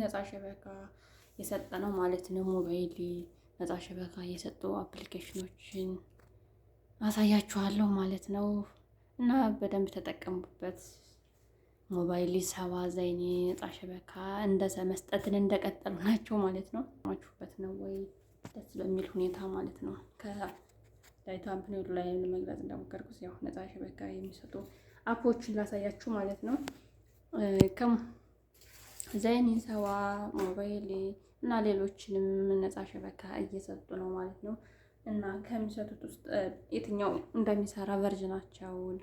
ነጻ شبكة የሰጠ ነው ማለት ነው። ሞባይል ነጻ شبكة የሰጡ application ኖችን አሳያችኋለሁ ማለት ነው። እና በደንብ ተጠቀሙበት። ሞባይል ሰባ ዘይኔ ነጻ شبكة እንደ መስጠትን እንደቀጠሉ ናቸው ማለት ነው። ማችሁበት ነው ወይ ደስ በሚል ሁኔታ ማለት ነው። ከላይ thumbnail ኡ ላይ ለመግለጽ እንደሞከርኩት ያው ነጻ شبكة የሚሰጡ app ኦችን ላሳያችሁ ማለት ነው። ዘይኒ፣ ሰዋ፣ ሞባይል እና ሌሎችንም ነጻ شبكة እየሰጡ ነው ማለት ነው። እና ከሚሰጡት ውስጥ የትኛው እንደሚሰራ version ኣቸውን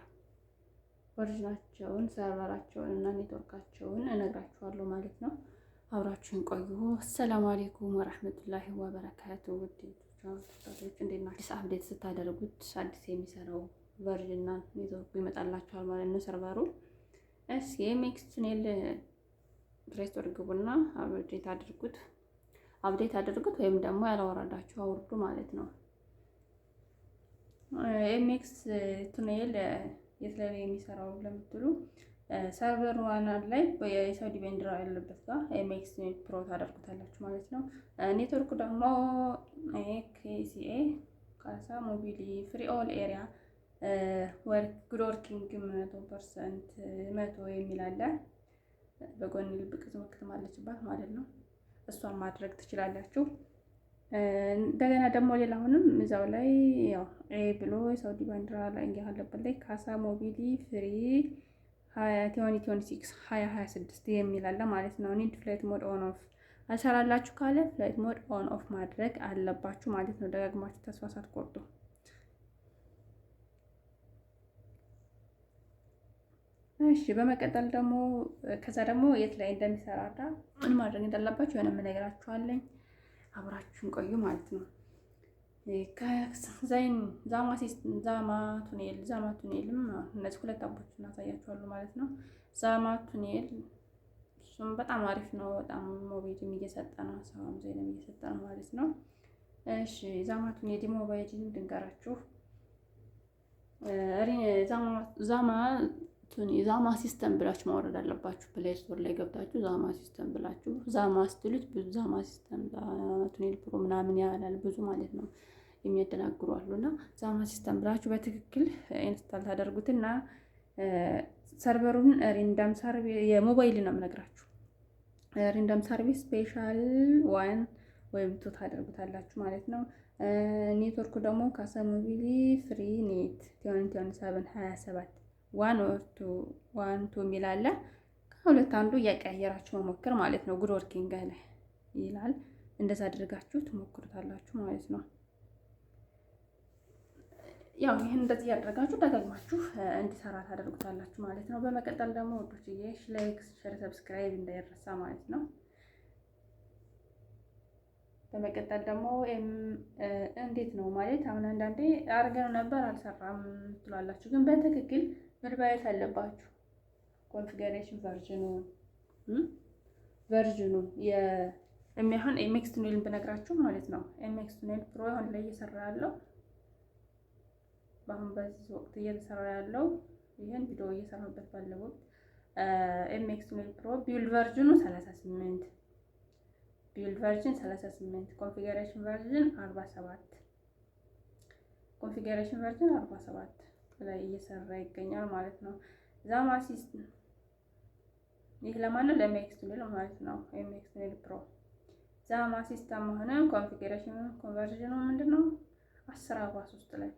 server ኣቸውን እና ኔትወርካቸውን እነግራችኋለሁ ማለት ነው። አብራችሁን ቆዩ። السلام عليكم ورحمة الله وبركاته። ውድ ተከታታዮች እንዴት ናችሁ? አዲስ update ስታደርጉት አዲስ የሚሰራው version እና ኔትወርኩ ይመጣላችኋል ማለት ነው። Server ኡ እስኪ MX Tunnel Play Store ግቡና update አድርጉት፣ update አድርጉት ወይም ደግሞ ያላወረዳችሁ አውርዱ ማለት ነው። MX Tunnel የት ላይ ነው የሚሰራው ለምትሉ server ዋና ላይ የሳውዲ ባንዲራ ያለበት ጋር MX Pro ታደርጉታላችሁ ማለት ነው። ኔትወርኩ ደግሞ KCA ካሳ ሞቢሊ free all area good working 100% 100 የሚል አለ። በጎን ልብ ቅርጽ ምልክት አለችባት ማለት ነው። እሷን ማድረግ ትችላላችሁ። እንደገና ደግሞ ሌላ አሁንም እዛው ላይ ያው A ብሎ የሳውዲ ባንዲራ ላይ ያለበት ላይ ካሳ ሞቢሊ free 2026 የሚል አለ ማለት ነው። Need flight mode on off አልሰራላችሁ ካለ flight mode on off ማድረግ አለባችሁ ማለት ነው። ደጋግማችሁ ተስፋ ሳትቆርጡ። እሺ፣ በመቀጠል ደግሞ ከዛ ደግሞ የት ላይ እንደሚሰራዳ ምን ማድረግ እንዳለባችሁ የሆነ የምነግራችኋለኝ። አብራችሁን ቆዩ ማለት ነው። ከዛይን ዛማ Tunnel፣ ዛማ Tunnel ም እነዚህ ሁለት app ኦች እናሳያችኋለሁ ማለት ነው። ዛማ Tunnel እሱም በጣም አሪፍ ነው። በጣም ሞባይልም እየሰጠ ነው፣ ሰዋም ዘይንም እየሰጠ ነው ማለት ነው። እሺ፣ ዛማ Tunnel ሞባይልን ድንገራችሁ ዛማ System ብላችሁ ማውረድ አለባችሁ። Play Store ላይ ገብታችሁ ዛማ System ብላችሁ ዛማ ስትሉት ብዙ ዛማ System፣ Tunnel Pro ምናምን ያላል ብዙ ማለት ነው፣ የሚያደናግሩ አሉ። እና ዛማ System ብላችሁ በትክክል install ታደርጉትና server ኡን random service፣ የሞባይል ነው የምነግራችሁ፣ random service special one ወይም two ታደርጉታላችሁ ማለት ነው። ኔትወርኩ ደግሞ ካሳ ሞቢሊ free net 27 27 one or two one two የሚል አለ። ከሁለት አንዱ እያቀያየራችሁ መሞከር ማለት ነው። Good working ላይ ይላል። እንደዛ አድርጋችሁ ትሞክሩታላችሁ ማለት ነው። ያው ይህን እንደዚህ እያደረጋችሁ ደጋግማችሁ እንዲሰራ ታደርጉታላችሁ ማለት ነው። በመቀጠል ደግሞ ውዶችዬ like፣ share፣ subscribe እንዳይረሳ ማለት ነው። በመቀጠል ደግሞ እንዴት ነው ማለት አሁን አንዳንዴ አድርገነው ነበር አልሰራም ትሏላችሁ፣ ግን በትክክል ምን ማየት አለባችሁ? Configuration version ኑ የሚሆን MX Tunnel ን ብነግራችሁ ማለት ነው። MX Tunnel Pro አሁን ላይ እየሰራ ያለው፣ በአሁን በዚህ ወቅት እየተሰራ ያለው፣ ይህን ቪዲዮ እየሰራበት ባለው ወቅት MX Tunnel Pro build version ኑ 38፣ build version 38፣ configuration version 47፣ configuration version 47 ላይ እየሰራ ይገኛል ማለት ነው። ዛማ System ይህ ለማን ነው? ለ MX Tunnel ማለት ነው። MX Tunnel Pro ዛማ System ሆነ configuration version ኑ ምንድን ነው? 1043 ላይ፣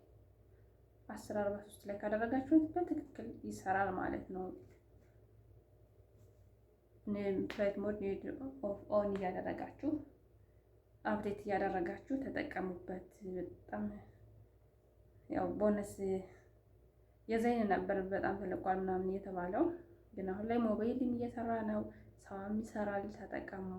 1043 ላይ ካደረጋችሁት በትክክል ይሰራል ማለት ነው። Flight mode off on እያደረጋችሁ update እያደረጋችሁ ተጠቀሙበት። በጣም ያው ቦነስ የዘይን ነበር በጣም ተለቋል ምናምን እየተባለው፣ ግን አሁን ላይ ሞባይልን እየሰራ ነው። ሰዋም ይሰራል። ተጠቀሙ።